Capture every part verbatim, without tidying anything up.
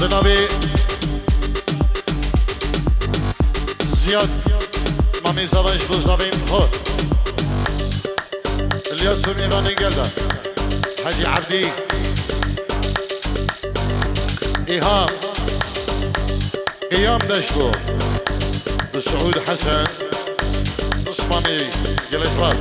Di navê Ziyad Mamê Zavan ji bo zavên xwe. İlyas û mêvanê gel de. Hecî Evdî. Îham. Qiyam Deşlo. Bi Siûd Hesen. Osmanî Gelespat.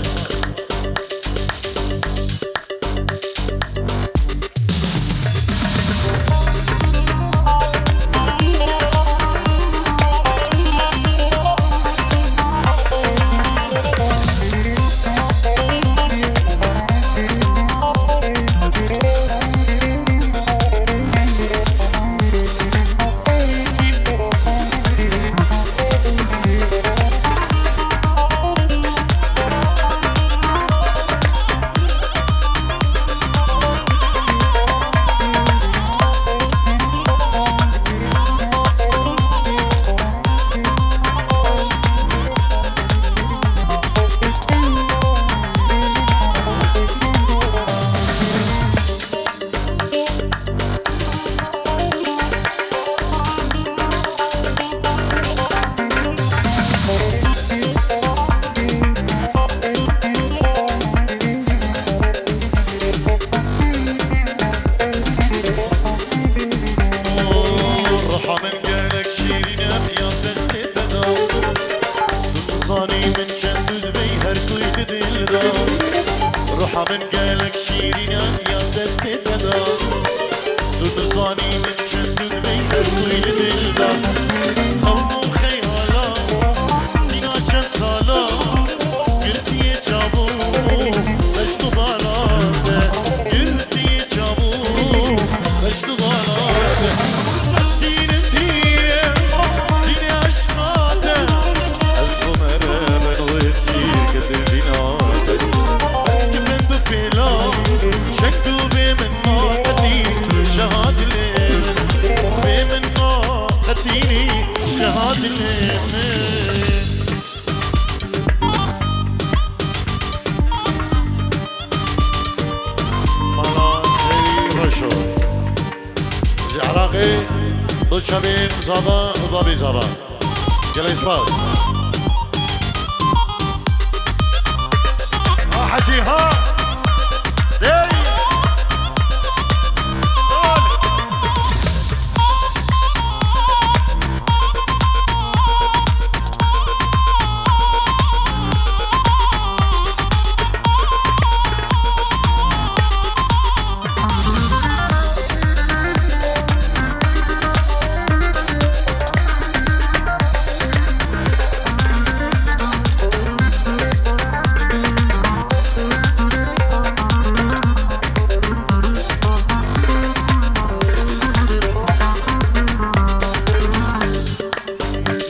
Ruha min gelek şîrîn e, piya destê te da. Tu dizanî min çend tu divê her tu li dil da. Ruha min gelek şîrîn e, piya destê te da. Tu dizanî min çend tu divê her tu li dil da. Xewn û xeyala, mîna çend sala, girtiyê çavû, ez tu bala te, girtiyê çavû, ez tu bala te. Sînim pîre, dînê eşqa te, ez bu mere ben wê sîr ke dil dîna te. Ez kifin du fêla, çek tu bê min ma qetî, şeha dilê min, bê min ma qetî, şeha dilê min. Mala Heyî Reşo. Ji Iraqê du çavên Zava û bavê Zava. Gelek spas. Ha Hecî ha. Dey. Dol.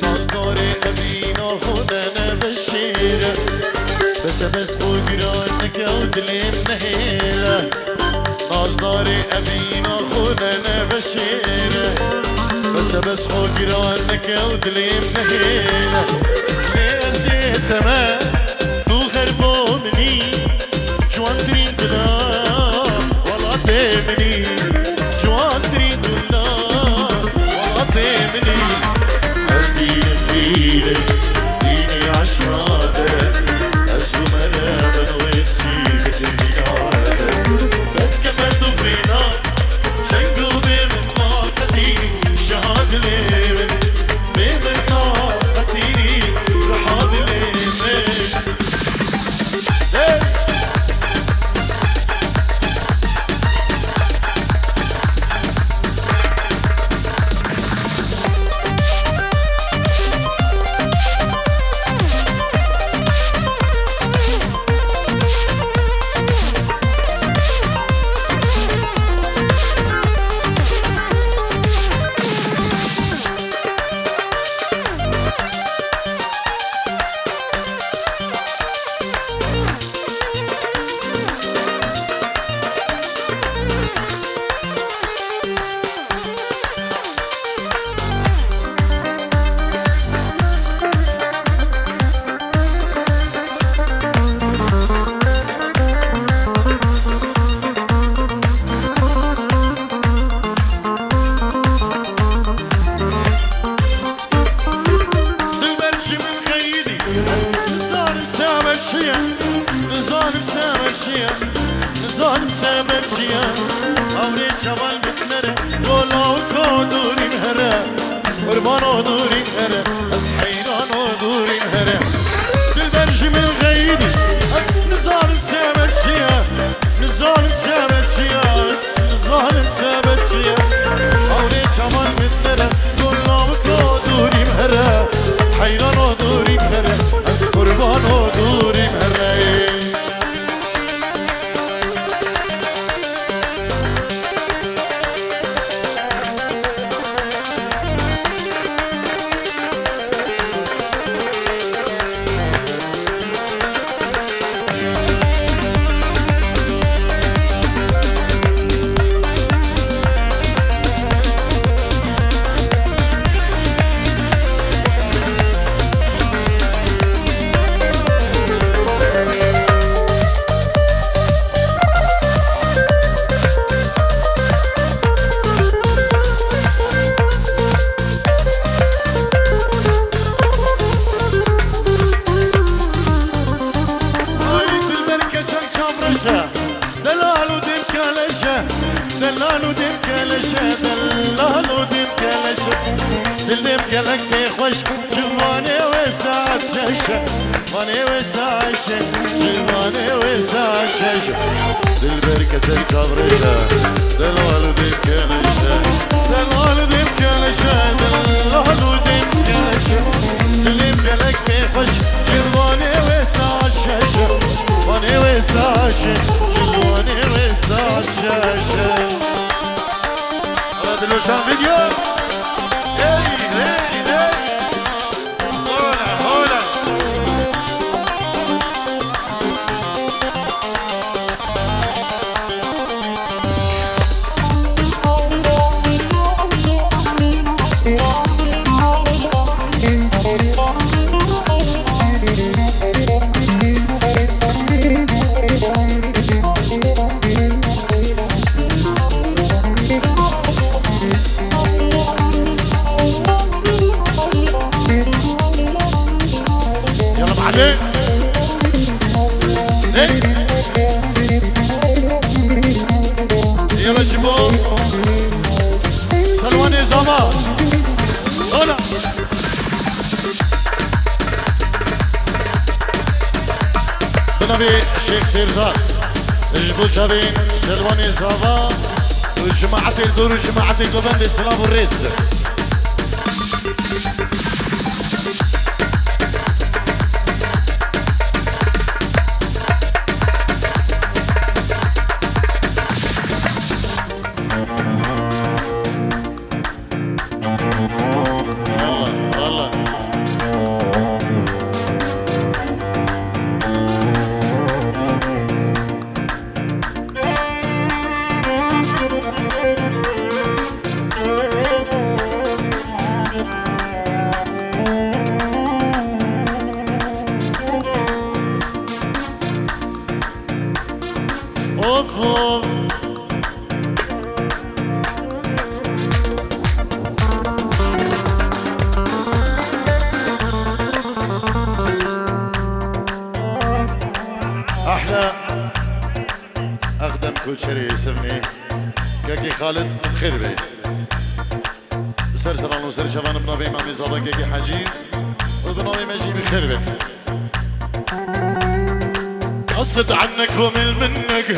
Nazdarê evîna xwe nene veşêre. Bes e bes xwe giran neke û dilê min nehêle. Nazdarê evîna xwe nene veşêre. Bes e bes xwe giran neke û dilê min nehêle. Lê ez ê teme tu xerbo min î. Ciwantirîn dila welatê min î, ciwantirîn dila welatê min î. Ez dînim pîrê, dînê aşiqa te, ez bûme reben wê sîr ke dil dîna te. Bes ke me tu fêna, çengil bê min ma qetî, şeha dilê min, bê min ma qetî, riha dilê min. Ano durîm here, ez heyran o durîm here. Dilber ji min xeyîdî, ez nizanim sebeb çi ye. Nizanim sebeb çi ye, ez nizanim sebeb çi ye. Hawlê çavan min nere, gon lavik o durîm here. Heyran o durîm here, ez qurban o durîm here. Ay dilber keçek çavreşe, delal û dêm keleşe, delal û dêm keleşe, delal û dêm keleşe. Dil dêm gelek pê xweş, civanê wê saet şeşe. Vanê wê saşe, civanê wê saşe. Dilber keçek çavreşe, delal û dêm keleşe. Delal û dêm keleşe, delal û dêm keleşe. Dilêm gelek pê xweş, civanê wê saşe. Vanê wê saşe, civanê wê saşe. Hadi Diloşan video. Hey, hey, hey. Hola, hola. يلا معلم. إيه. يلا شباب. سلوان زاما. هلا. Bi navê Şêx Şêrzad, ji bo çavên Selwanê Zava û cemaetê li dor û cemaetê govendê silav û rêz. Of, of. Ehla Exdem Koçerê Sivnê, Kekê Xalid, bi xêr be. Bi ser seran û ser çevan bi navê Mamê Zava Kekê Hecî û bi navê me jî bi xêr be. قصد عنك ومل منك.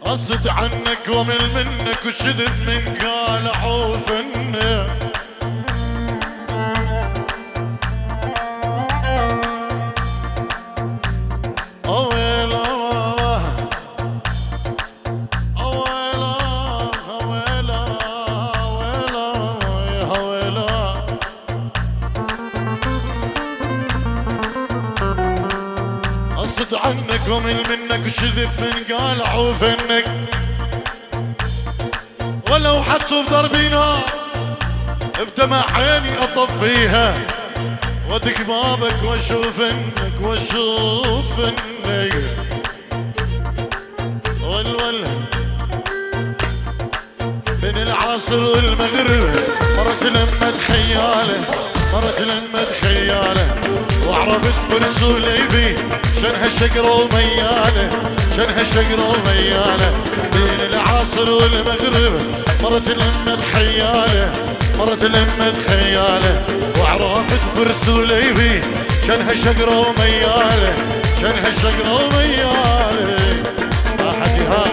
قصد عنك ومل منك وشذب من قال عوفنك. أويلا، أويلا، أويلا، أويلا، أويلا. قصد عنك ومل منك وشذب من قال عوفنك. ولو حطوا بضربي نار بدمع عيني أطفيها. ودق بابك وأشوفنك، وأشوفنك. ول، ول. بين العصر والمغرب مرت لمة خياله، مرت لمة خياله، وعرفت فرس وليبي شنها شقرة ومياله، شنها شقرة ومياله. بين العصر العصر والمغرب، مرت لمة خيالة، مرت لمة خيالة، وعرافة فرس وليبي، شنها شقرة وميالة، شنها شقرة وميالة. ها حجي ها.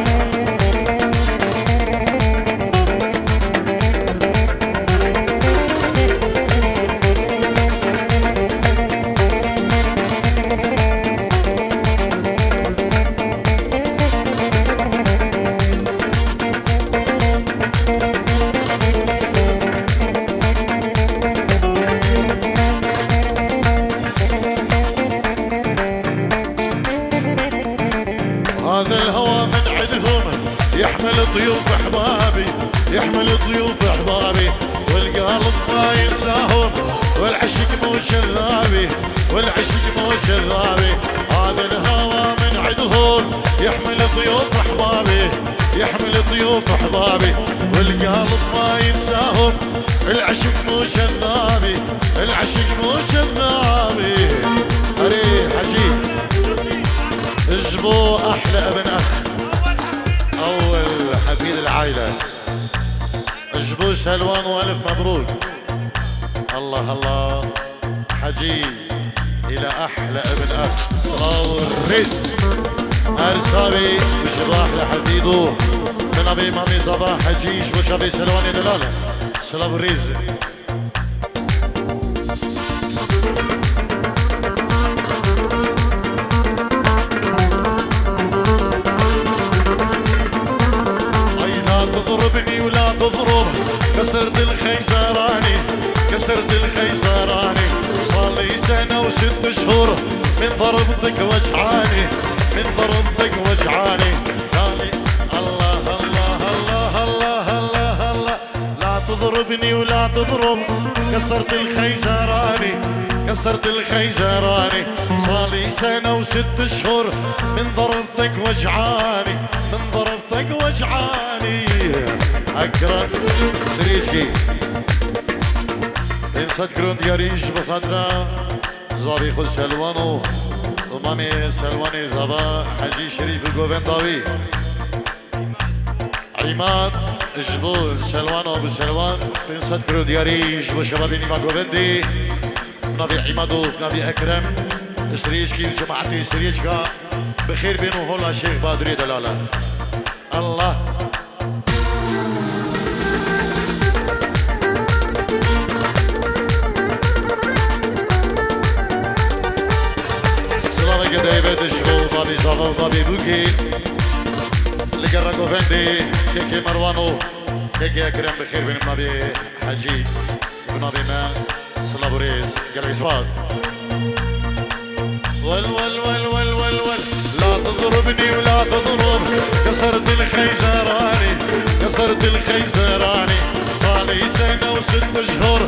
هذا الهوى من عندهم يحمل ضيوف احبابي، يحمل ضيوف احبابي، والقلب ما ينساهم، والعشق مو شذابي، والعشق مو شذابي. هذا الهوى من عندهم يحمل ضيوف احبابي، يحمل ضيوف احبابي، والقلب ما ينساهم. العشق مو شذابي، العشق مو شذابي. اري حجي، اجبو احلى ابن اخ، اول حفيد العائلة، اجبو سلوان والف مبروك. الله الله. حجي إلى أحلى ابن أخ. سلاو الريز. أرسابي وجباح لحفيدو. من أبي مامي صباح حجي شو شافي سلواني دلالة. سلاو الريز. أي لا تضربني ولا تضرب، كسرت الخيزراني، كسرت الخيزراني. صار لي سنة وست شهور من ضربتك وجعاني، من ضربتك وجعاني. خالي، الله، الله، الله، الله، الله، الله. لا تضربني ولا تضرب، كسرت الخيزراني، كسرت الخيزراني. صار لي سنة وست شهور من ضربتك وجعاني، من ضربتك وجعاني. أكرم سريجكي. إنسان كرون دياريش بخاطرة زابي خو سلوانو ومامي سلواني زابا حجي شريف وقوفين داوي. عماد، ji bo Selwan û Abu Selwan, pênc sed kilo diyarî ji bo şebabê Nîva Govendê, navê Îmad û navê Ekrem, Sirêçkî û cemaetê Sirêçka, bi xêr bên û hola Şêx Badurê delala. Allah. Silaveke taybet ji bo babê Zava û babê Bûkê. Li gera govendê kekê Merwan û kekê Ekrem bi xêr bînin navê Hecî. Bi navê me silav û rêz. Gelek spas. ول، ول، ول، ول، ول، ول. لا تضربني ولا تضرب. كسرت الخيزراني، كسرت الخيزراني. صار لي سنة وست شهور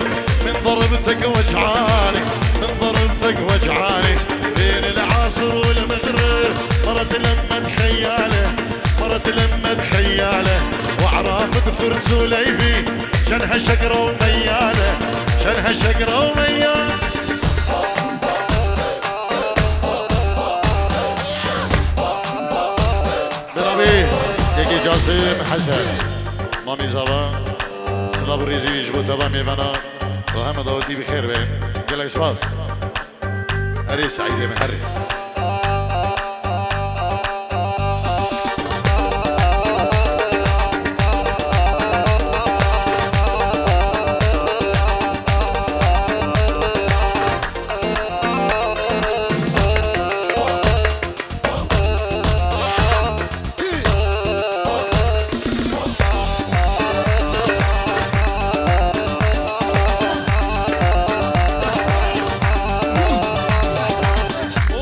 من ضربتك وجعاني، من ضربتك وجعاني. بين العصر والمغرب مرت لمة خيالة، مرت لمة خيالة. وعرافة فرس وليفي، شنها شقرة وميالة، شنها شقرة وميالة. Bi navê Kekê Casim Hesen, Mamî Zava, silav û rêzî ji bo teva mêvana û heme dawetî bi xêr be. Gelek spas. Erê Seîdê min, herê.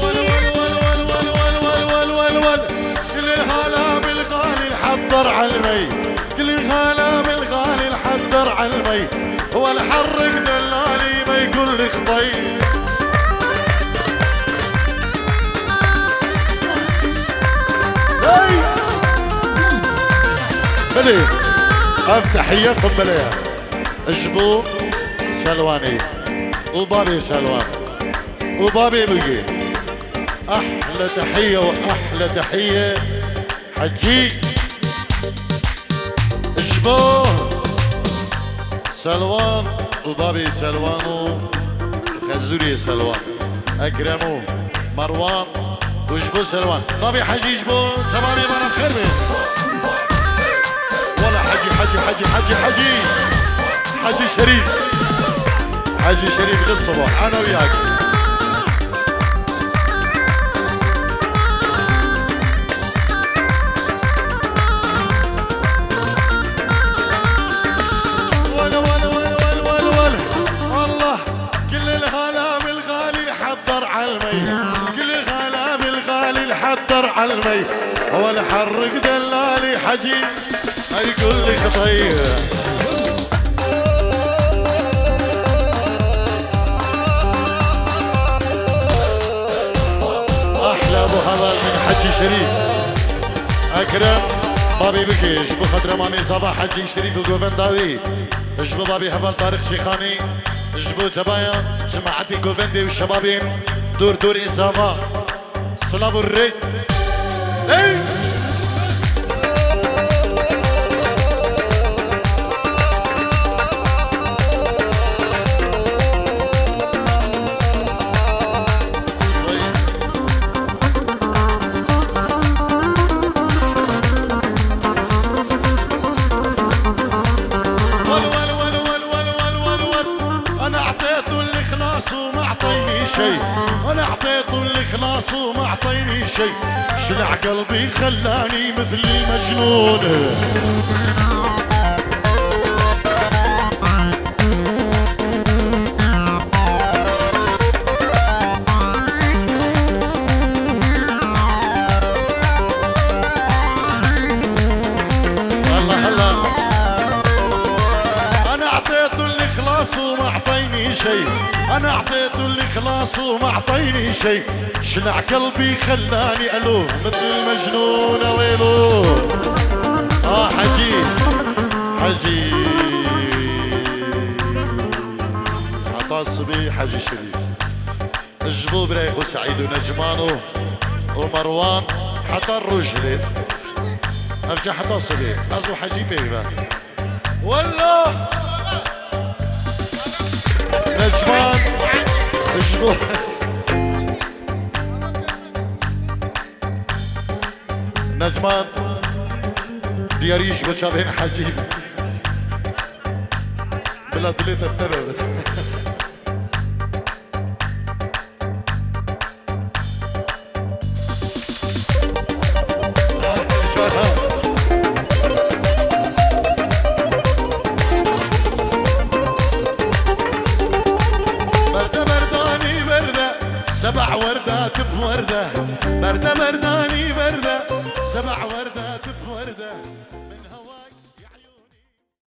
ول، ول، ول، ول، ول، ول، ول، ول، ول، ول. قل الغلام الغالي الحضر علمي. قل الغلام الغالي الحضر علمي. والحرك دلالي ما يقول لي خطي. Hey! Belê. Ev tehiye qumbileye. Ji bo Selwanê û babê Selwan û babê Bûkê. Ehle tehiye û ehle tehiye. Hecî. Bo Selwan û babê Selwan û xezûrê Selwan, Ekrem û Merwan û ji bo Selwan. Babê Hecî ji bo temamê vana xêr be. Wala Hecî, Hecî, Hecî, Hecî, Hecî. Hecî Şerîf. Hecî Şerîf li sibah. Ana wî ak. Wele, wele, wele, wele, wele, wele. Allah, كل الغلا بالغالي الحضر عالمي. كل الغلا بالغالي الحضر عالمي. ولا حرك دلالي حجي. أي قول لي خطيه. أحلى أبو هلال من حجي شريف. Ekrem, babê bikê, ji bo xatirê mamê Zava Hecî Şerîf û govenda wî. Ji bo babê heval Tarîq Şêxanî, ji bo tebaya cemaetê govendê û şebabên dor dorê Zava. Silav û rê. Hey! ول، ول، ول، ول، ول، ول، ول، ول. أنا أعطيته الإخلاص وما أعطيني شيء. أنا أعطيته الإخلاص وما أعطيني شيء. شلع قلبي خلاني مثل المجنون. الله الله. أنا أعطيته الإخلاص وما أعطيني شيء. أنا أعطيته الإخلاص وما أعطيني شيء. شلع قلبي خلاني ألوف مثل المجنون، ويلو. آه، حجي، حجي. عطا صبي، حجي شريف. Ji bo birayê xwe Seîd û Necman û, û Merwan heta roj hilê. Ev çi heta sibê. Ez û Hecî pê ve. Wallah! Necman, ji bo Necman, diyarî ji bo çavên Hecî. Bila dilê te tebe bit. Berde berdanî berde, sebeh werde, tip werde. Berde berdanî berde, sebeh werde, tip werde.